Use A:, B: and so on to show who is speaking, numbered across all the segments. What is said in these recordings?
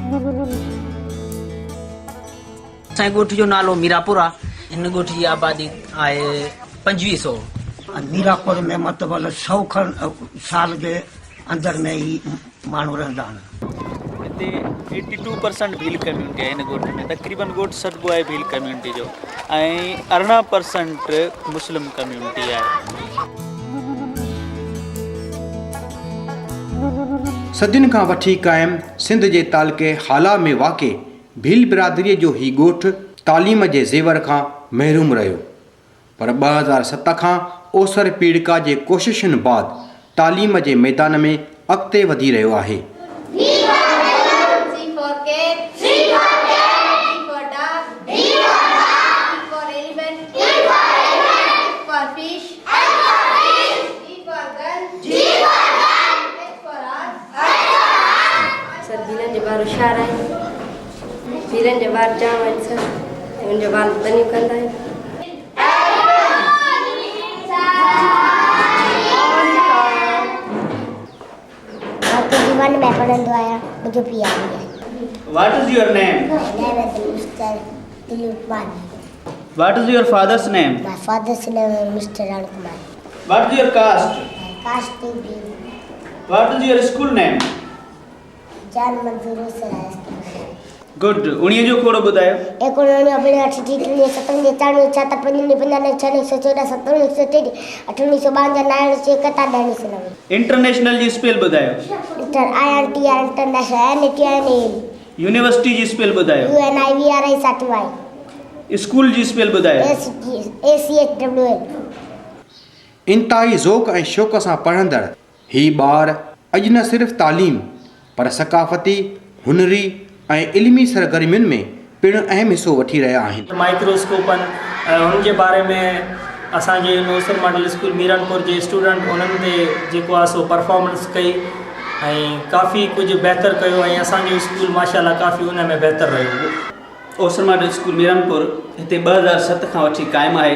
A: اسان جي ڳوٺ جو نالو ميراپور آ. هن ڳوٺ جي آبادي آهي 25 سئو.
B: ميراپور ۾ مطلب سئو کن سال جي اندر ۾ هي ماڻهو رهندا آهن.
C: هتي eighty two percent Bhil community آهي هن ڳوٺ ۾ تقريبن ڳوٺ سڏبو آهي ڀيل ڪميونٽي جو ۽ 18 پرسنٽ مسلم ڪميونٽي آهي.
D: صدين کان وٺي قائم سنڌ جي تعلقي هالا ۾ واقع ڀيل برادريء جو هي ڳوٺ تعليم جي زيور کان محروم رهيو پر 2007 کان اوسر پيڙڪا جي ڪوششن بعد تعليم جي ميدان ۾ اڳتي وڌي رهيو آهي.
E: سر ڀيلن جا ٻار هوشيار آهن ڀيلن جا ٻار جام آهن سر ۽ انهن جا والد ٻنيون ڪندا آهن.
F: مان ڪي جي ون ۾ پڙهندو آهيان منهنجو پيء آرمي آهي.
C: What is your name?
F: My name is mister Dilip Kumar.
C: What is your father's name?
F: My father's name is mister Ran Kumar.
C: What is your caste?
F: My caste is Bhil.
C: What is your school name?
F: Jan Manzoor Hussain high school.
C: Good. اڻيهه جو کوڙو ٻڌايو.
F: ايڪوڻ اڻويهه ٻاويهه اٺٽيهه ٽيويهه ستاويهه چاڙيهه ڇاهتر پنجونجهه پنجانوي ڇهانوي هڪ سؤ چوڏهن ستاويهه هڪ سؤ ٽيٽيهه اٺونجهه سؤ ٻاونجاهه نائڻ سؤ ايڪهتر ڏهڻ سؤ 90.
C: انٽرنيشنل جي اسپيل ٻڌايو.
F: Inter I N T R international N A T I N A L.
C: University جي اسپيل ٻڌايو.
F: U N I V R I S T Y.
C: School جي اسپيل ٻڌايو.
F: اي سي ايڇ ڊبليو ايل.
D: انتهائي ذوق ۽ شوق سان پڙهندڙ هي ٻار اڄ نه صرف تعليم پر ثقافتي، هنري ۽ علمي سرگرمين ۾ پڻ اهم حصو وٺي رهيا آهن.
G: مائڪروسڪوپن ۽ انهن جي باري ۾ اسان جي نوسر ماڊل اسڪول ميرانپور جي اسٽوڊنٽ انهن تي جيڪو آهي سو پرفارمنس ڪئي ۽ ڪافي ڪجهه بهتر ڪيو ۽ اسان جو اسڪول ماشاء الله ڪافي ان ۾ بهتر رهيو.
C: اوسر ماڊل اسڪول ميرانپور هتي 2007 کان وٺي قائم آهي.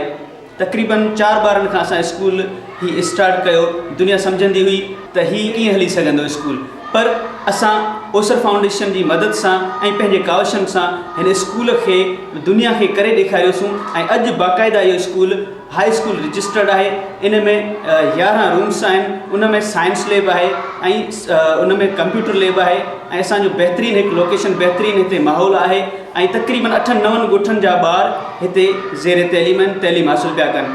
C: تقريبن چار ٻارن کان اسان اسڪول هي اسٽارٽ ڪيو دنيا سمجهندي هئي ته هي ڪيئن هلي سگهندو اسڪول پر اسان اوسر فائونڊيشن جي مدد سان ۽ پنهنجي ڪاوشن سان هن اسڪول کي دنيا کي ڪري ڏيکاريوسون ۽ اڄ باقاعده اهو اسڪول هاء اسڪول رجسٽرڊ آهي ان ۾ 11 رومس آهن ان ۾ سائنس ليب آهي ۽ ان ۾ ڪمپيوٽر ليب آهي ۽ اسان جو بهترين هڪ لوڪيشن بهترين هتي ماحول آهي ۽ تقريبن اٺن نون ڳوٺن جا ٻار هتي زير تعليم آهن تعليم حاصل پيا ڪن.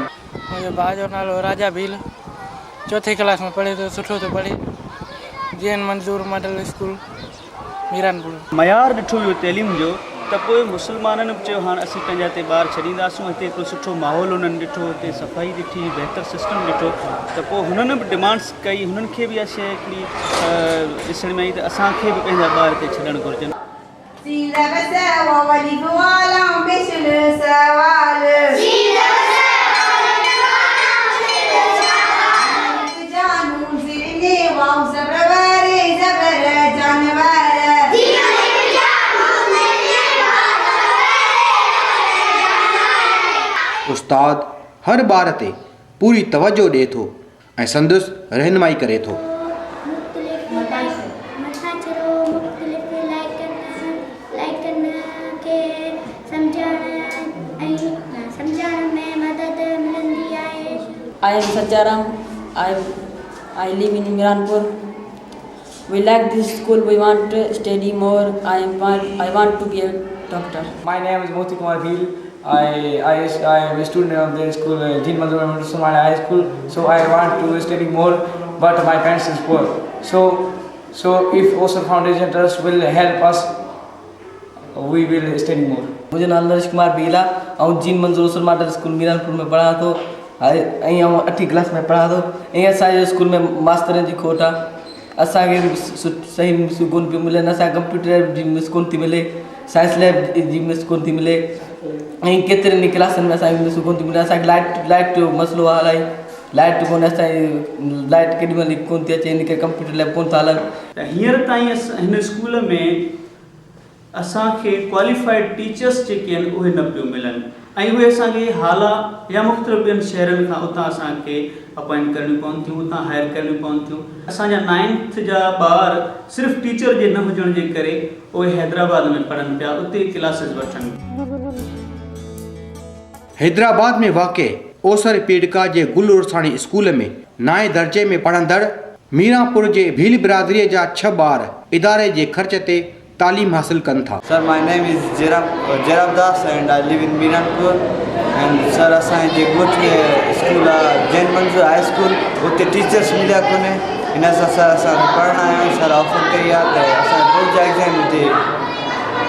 H: منهنجي ڀاء جو نالو راجا ڀيل چوٿين ڪلاس ۾ پڙهي ٿو سٺو ٿو پڙهي G N Manzoor model school Miranpur.
C: معيار ڏٺو ويو تعليم جو ته پوء مسلمانن به چيو هاڻ اسين پنهنجا هتي ٻار ڇڏينداسون هتي هڪڙو سٺو ماحول هنن ڏٺو هتي صفائي ڏٺي بهتر سسٽم ڏٺو ته پوء هنن به ڊمانڊس ڪئي هنن کي به اها شيء هڪڙي ڏسڻ ۾ آئي ته اسان کي به پنهنجا ٻار هتي ڇڏڻ گهرجن.
D: استاد هر ٻار تي پوري توجهه ڏئي ٿو ۽ سندس رهنمائي ڪري ٿو.
I: مختلف مٿاڇرو مختلف علائقن کي سمجهڻ ۽ سمجهڻ ۾ مدد ملندي آهي.
J: I am Sacharam I I live in Miranpur we like this school we want to study more I am I want to be a doctor.
K: My name is Moti Kumar Bhil. I, I, I am a student of the school uh, Jean Manzoor Somali High School. So I want to study more, but my parents is poor. So, so if Osar Foundation Trust will help us, we will study more.
L: منهنجو نالو نريش ڪمار ڀيل آهي آئون جين منظور اوسر model school Miranpur ۾ پڙهان ٿو ۽ آئون اٺين class ۾ پڙهان ٿو ۽ اسان جي اسڪول ۾ ماسترن جي کوٽ آهي اسان کي صحيح مسون ڪونه پيون ملن اسان کي ڪمپيوٽر جي مس ڪونه ٿي ملي سائنس ليب جي مس ڪونه ٿي ملي ۽ ڪيترن ئي ڪلاسن ۾ اسان کي مسون ڪونه ٿيون ملن اسان کي لائٽ لائٽ جو مسئلو آهي الاهي لائٽ ڪونه اسان جي لائٽ ڪيڏي مهل ڪونه ٿي اچي ان ڪري ڪمپيوٽر ليب ڪونه ٿا هلن.
C: ته هينئر تائين هن اسڪول ۾ اسان کي ڪواليفائيڊ ٽيچرس جيڪي آهن اهي نه پيون ملن ۽ اهي اسان کي هالا يا مختلف ٻين شهرن کان اتان اسان کي اپائنٽ ڪرڻيون پون ٿيون اتان هائر ڪرڻيون پون ٿيون. اسان جا نائنٿ جا ٻار صرف ٽيچر جي نه هجڻ جي ڪري اهي حيدرآباد ۾ پڙهن پيا اتي ڪلاسز وٺن.
D: حيدرآباد ۾ واقع اوسر پيڊڪا جي گل عرساڻي اسڪول ۾ نائين درجي ۾ پڙهندڙ ميرانپور جي ڀيل برادريء جا ڇهه ٻار اداري جي خرچ تي تعليم حاصل ڪن ٿا.
M: Sir my name is Jairam Das and I live in Miranpur and sir اسان جي ڳوٺ ۾ اسڪول آ جين منظور هاء اسڪول اتي ٽيچرس مليا ڪونهي ان سان سر اسان پڙهڻ آيا آهيون سر آفر ڪئي آ ته اسان بورڊ جا ايگزام اتي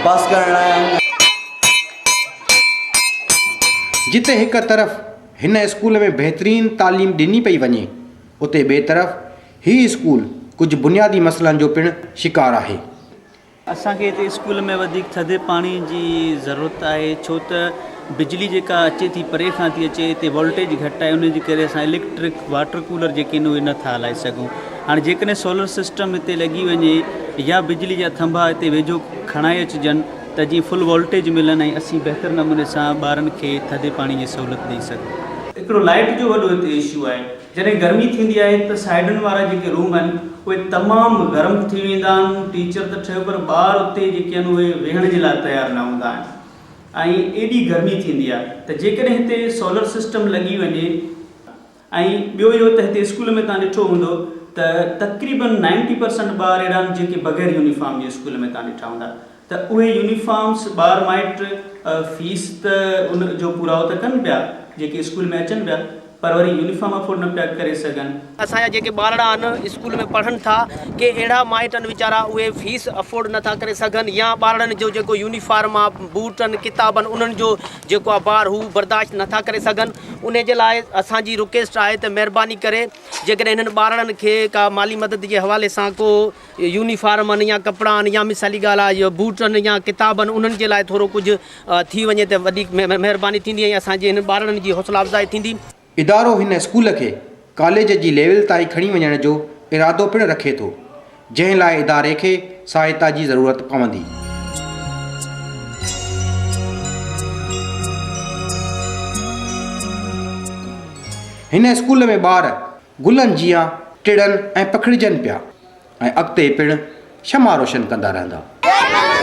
M: پاس ڪرڻ آيا آهيون.
D: جتي هڪ طرف هن اسڪول ۾ بهترين تعليم ڏني پئي وڃي اتي ٻئي طرف هي اسڪول ڪجهه بنيادي مسئلن جو پڻ شڪار آهي.
C: اسان کي هتي اسڪول ۾ وڌيڪ ٿڌي پاڻي جي ضرورت آهي ڇو ته بجلي جيڪا اچي ٿي پري کان ٿي اچي هتي وولٽيج گهٽ آهي ان جي ڪري اسان اليڪٽرڪ واٽر ڪولر جيڪي آهن اهي نٿا هلائي سگهون هاڻي جيڪڏهن سولر سسٽم هتي لڳي وڃي يا بجلي جا ٿنڀا هتي ويجهو کڻائي اچجن ته جيئن فل وولٽيج ملن ۽ اسين بهتر نموني سان ٻارن کي ٿڌي پاڻي جي سهولت ڏئي سگهون. هڪڙو لائيٽ جو وڏو هتي اشو آهي جڏهن گرمي ٿيندي آهي ته سائيڊن وارا جيڪي روم آهن اهي تمام گرم ٿي ويندا آهن ٽيچر ته ٺهيو پر ٻار اتي جيڪي آهن اهي ويهڻ جي لاء تيار نه هوندا آهن ۽ ايڏي گرمي ٿيندي آهي ته جيڪڏهن هتي سولر سسٽم لڳي وڃي ۽ ٻيو اهو ته هتي اسڪول ۾ توهان ڏٺو هوندو ته تقريبن نائنٽي پرسنٽ ٻار اهڙا آهن جيڪي بغير يونيفارم جي اسڪول ۾ توهان ڏٺا هوندا ته اهي يونيفارمس ٻار مائٽ فيس ته ان جو پورائو ته ڪن پيا جيڪي اسڪول ۾ اچن پيا پر وري يونيفارم افورڊ نه پيا ڪري سگهن.
A: اسان جا جيڪي ٻارڙا آهن اسڪول ۾ پڙهن ٿا ڪي اهڙا مائٽ آهن ويچارا اهي فيس افورڊ نه ٿا ڪري سگهن يا ٻارڙن جو جيڪو يونيفارم آهي بوٽن ڪتابن انهن جو جيڪو آهي بار هو برداشت نه ٿا ڪري سگهن انهي جي لاء اسان جي رڪويسٽ آهي ته مهرباني ڪري جيڪڏهن انهن ٻارڙن کي ڪا مالي مدد جي حوالي سان ڪو يونيفارم آهن يا ڪپڙا آهن يا مثالي ڳالهه آهي اهو بوٽ آهن يا ڪتاب آهن انهن جي لاء ٿورو ڪجهه ٿي وڃي ته وڏي مهرباني ٿيندي ۽ اسان جي هنن ٻارڙن جي حوصلا افزائي ٿيندي.
D: ادارو هن اسڪول کي ڪاليج جي ليول تائين کڻي وڃڻ جو ارادو پڻ رکي ٿو، جنهن لاء اداري کي سهائتا جي ضرورت پوندي. هن اسڪول ۾ ٻار گلن جيان ٽڙن ۽ پکڙجن پيا ۽ اڳتي پڻ شمع روشن ڪندا رهندا.